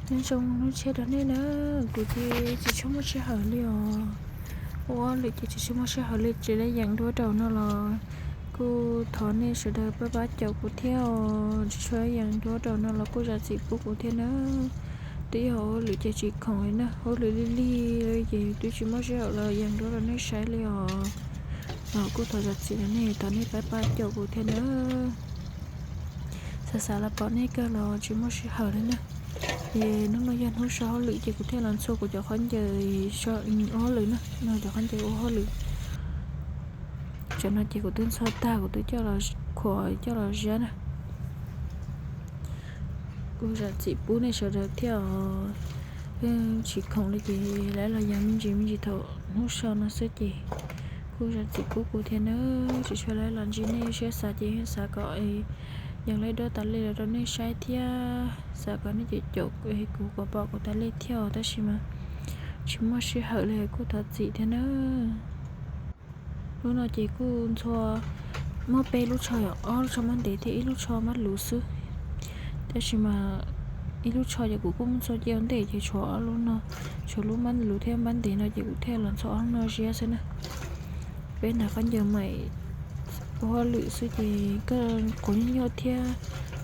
Nyob zoo hnub tshiab rau nej na, kuv ces tsis tshua muaj sij hawm li os. Ua hauj lwm ces tsis tshua muaj sij hawm li, tsis li yees duab rau no los kuj thov nej sawv daws pab pab caum kuv thiab os. Tsis tshua yees duab rau no los kuj zam txim pub kuv thiab na. Twb yog ua hauj lwm ces tsis khoom li na, ua hauj lwm lig lig ces twb tsis muaj sij hawm los yees duab rau nej saib li os. Los kuj thov zam txim rau nej, thov nej pab pab caum kuv thiab na. Xav xav los pom nej kawg los tsis muaj sij hawm li na. Es hnub no yog hnub so hauj lwm ces kuv thiaj los ntxhua kuv cov khaub ncaws so ua hauj lwm na, no cov khaub ncaws ua hauj lwm. Tsam no ces kuv twb ntxhua tag, kuv twb coj los khuam coj los ziab na. Kuj zam txim pub nej sawv daws thiab os. Pheej tsis khoom li ces lawv los yees me ntsis me ntsis thaum hnub so no xwb ces kuj zam txim pub kuv thiab na. Tsis tshua lawv los ntsib nej siab xav ces xav kom yees li duab tas li los rau nej saib thiab xav kom nej caum kuv kom pom kuv tas li thiab os, tab sis mas tsis muaj sij hawm li kuj thov txim thiab na. Lub no ces kuj ntxhua muab peb lub tsho, ob lub tsho mab ntev thiab ib lub tsho mab luv xwb. Tab sis mas ib lub tsho ces kuv kuj muab ntxhua cia ua ntej ces tshuav ob lub no, tshuav lub mab luv thiab mab ntev no ces kuv thiaj los ntxhua ob lub no ziab xwb na. Peb hnav khaub ncaws maim ua hauj lwm xwb ces koj quav nyuaj nyuaj thiab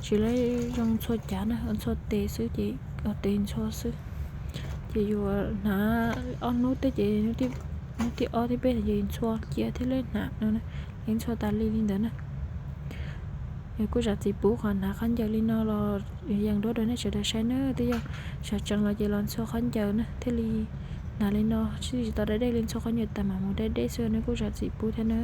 tsis lawv zoo ntxhua cav na, ntxhua tes xwb ces ua tes ntxhua xwb. Ces yuav hnav ob hnub tej ces hnub thib ob thib peb ces ntxhua cia thiab lawv hnav no, yeej ntxhua tas li li ntawd na. Yog kuj zam txim pub qhov hnav khaub ncaws li no los yees duab rau nej sawv daws saib na, twb yog sawv tsees los ces los ntxhua khaub ncaws na thiaj li hnav li no, tsis tau dab dej li, ntxhua khaub ncaws tas mam mus dab dej xwb, nej kuj zam txim pub thiab na.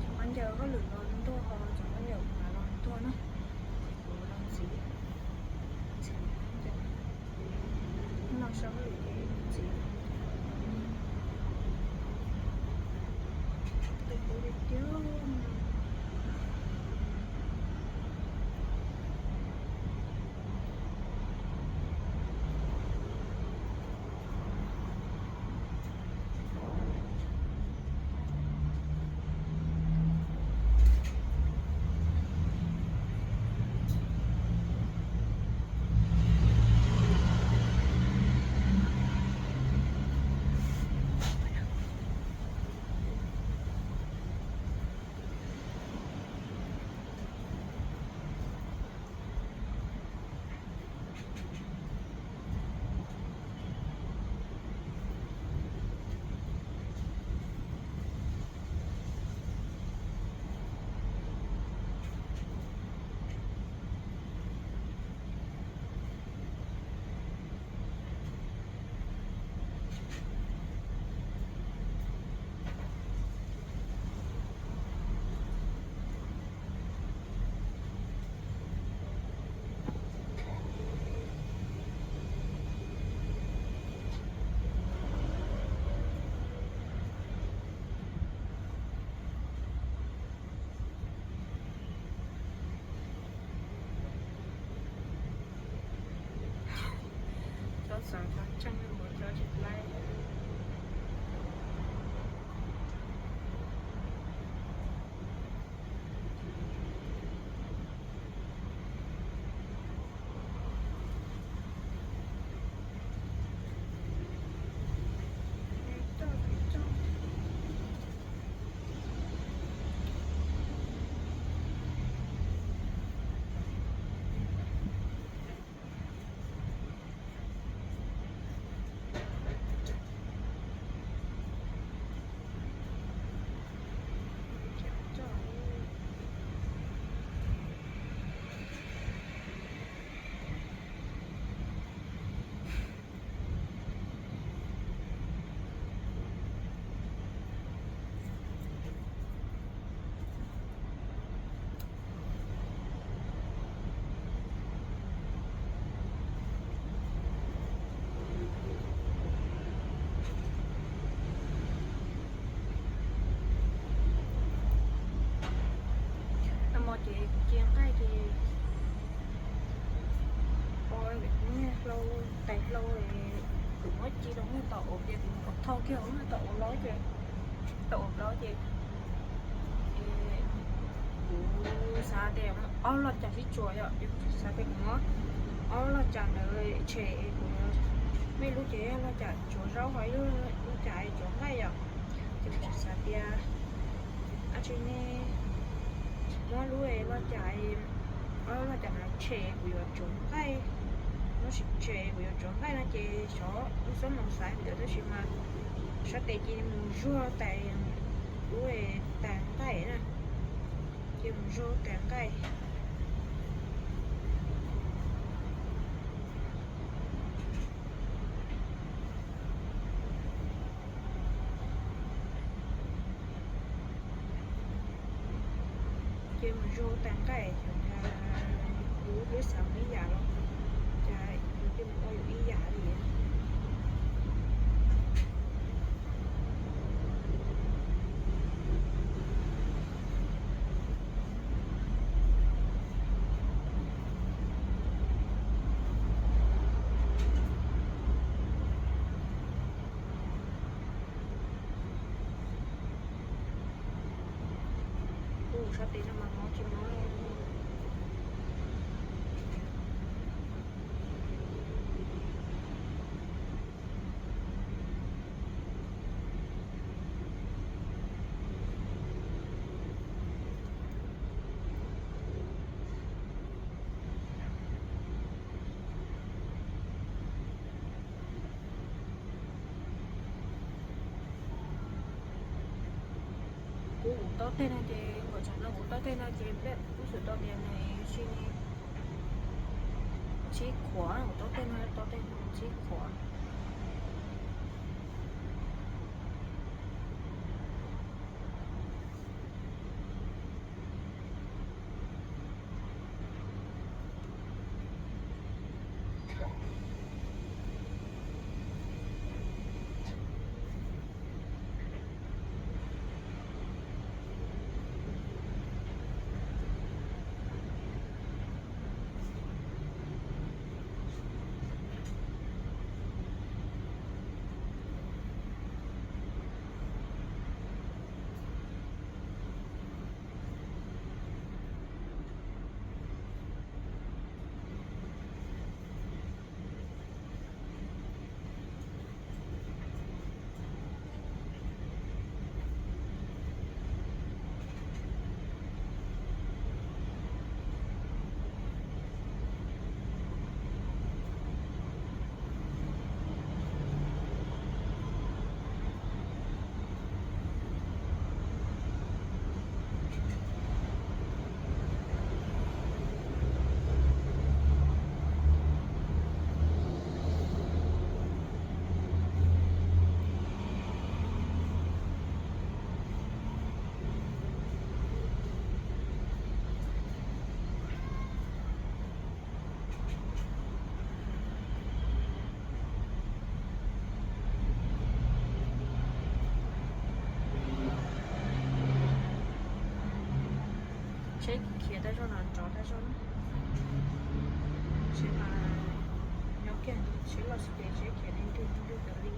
Cov khaub ncaws hauj lwm los ntuag, ho cov khaub ncaws kuv hnav los ntuag na. Ces kuv los ntxiv, ntxiv khaub ncaws. Hnub no so hauj lwm ces ntxiv, ntxiv kub tiag tiag. Txhob xav cov tseej mus cov tsis laib. Ci los muab tau ua, ces kuv kom thauj kiag ua tau ua plaub ces, tau ua plaub ces, kuv xav tias ob loj cas sib tsuas yom, ces kuv tsis xav tias kuv muab ob loj cas ntawd tshem, kuv, muaj ib lub ces yog loj cas tsuav zaub, ho ib lub cas tsuav nqaij yom. Ces kuv tsis xav tias dab tsi ne, muab lub loj cas, ob loj cas no tshem kuv yuav tsuav nqaij, muab tsis tshem kuv yuav tsuav nqaij no ces xyov wb xob mus xaiv ntawd tab sis mas sab tes cia mus zuag tais, lub tais nqaij na, cia mus zuag tais nqaij. Ces mus zuag tais nqaij, xyov cas kuv twb xav mus ib yam los cas yus cia mus ua yus ib yam li. Ub, sab tes no mas mob tsis mob. Kuv ua tau tej no ces, kuv tsam no kuv tau tej no ces peb kuj xum tau tias nws sib, sib khuav, kuv tau tej no, tau tej no sib khuav. Tsheb khiav tag zog no, nrov tag zog na. Tsheb mas nyob kiag, tsheb los xij ces tsheb khiav ntws ntws ntws tas li.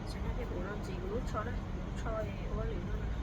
Xav no ces kuv los ntxiv kuv lub tsho na, kuv lub tsho ua lwm no na.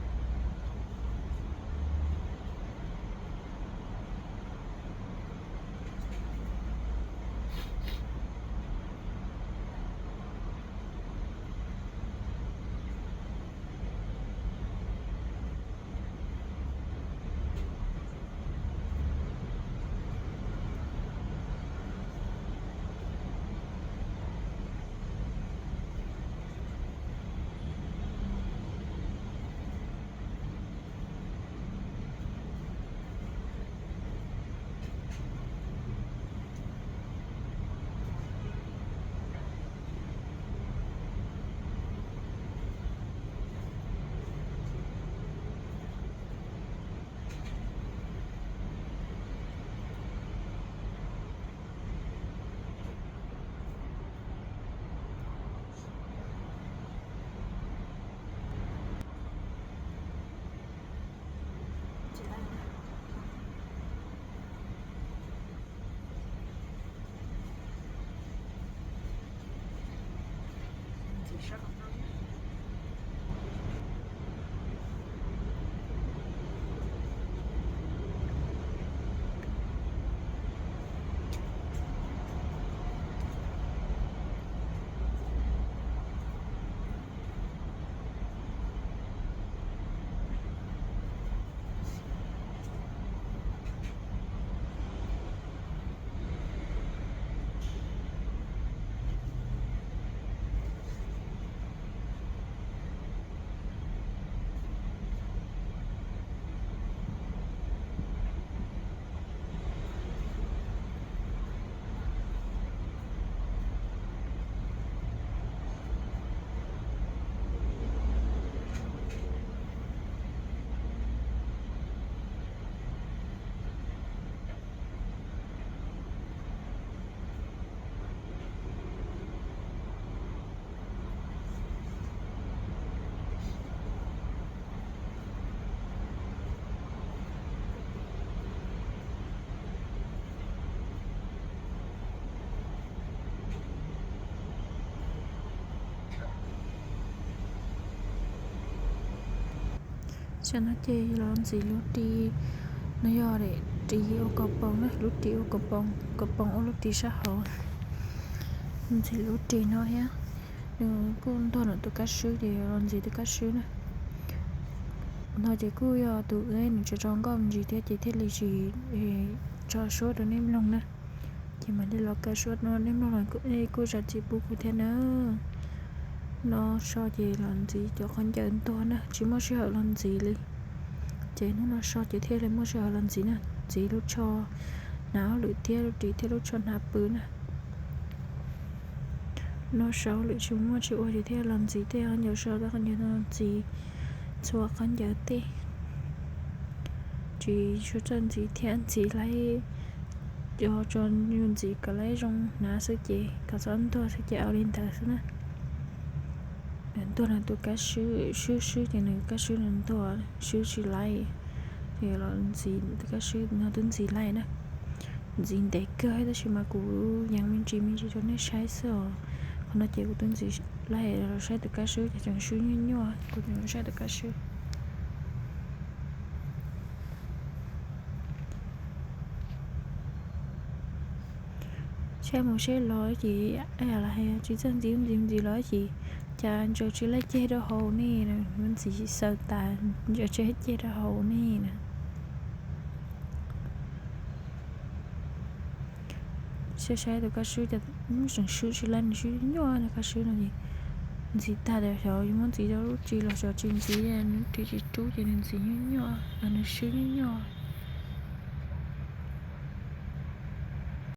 Tam no ces los ntxiv lub ris no yog ris ua kaus poom na, lub ris ua kaus poom, kaus poom ua lub ris sab hauv. Ntxiv lub ris no thiab, nws kuj ntuag nws tus kab swb ces los ntxiv tus kab swb na. No ces kuj yog tus nws tso tso nkauj ntsis thiab ces thiaj li tsis tso suab rau nej mloog na. Ces mam li los kaw suab rau nej mloog los kuj zam txim pub kuv thiab na. No so ces los ntxiv cov khaub ncaws ntuag na, tsis muaj sij hawm los ntxiv li. Ces hnub no so ces thiaj li muaj sij hawm los ntxiv na, ntxiv lub tsho hnav hauj lwm thiab lub ris thiab lub tsho hnav pw na. No so hauj lwm tsis muaj tsis ua ces thiaj los ntxiv tej khaub ncaws, so tej khaub ncaws no ntxiv txhua khaub ncaws tej. Tsis tshua txawj ntxiv thiab, ntxiv laib cov tso yus ntxiv kom laib zoo hnav xwb ces kom txhob ntuag xwb ces ua li ntawd xwb na. Nws ntuag nws tus kab swb, swb swb ces nws kab swb nws ntuag swb tsis laib. Ces los ntxiv tus kab swb no twb ntxiv laib na. Ntxiv ntev kawg tab sis mas kuv yees me ntsis me ntsis rau nej saib xwb os. Qhov no ces kuv twb ntxiv laib los saib tus kab swb ces tseem swb nyuaj nyuaj, kuv tseem saib tus kab swb. Saib mus saib los ces los hais tsis txawj ntxiv, ntxiv ntxiv los ces cas ntsaws tsis laib ceg rau hauv ne, ntxiv xaws tas ntsaws tsis laib ceg rau hauv ne na. Saib saib tus kab swb ces tseem swb tsis laib, nws swb nyuaj tus kab swb no ces ntxiv tag tas xyov yus muab ntxiv rau lub ris los xyov tsis ntxiv, lub ris tsis rub ces nws ntxiv nyuaj nyuaj, nws swb nyuaj nyuaj.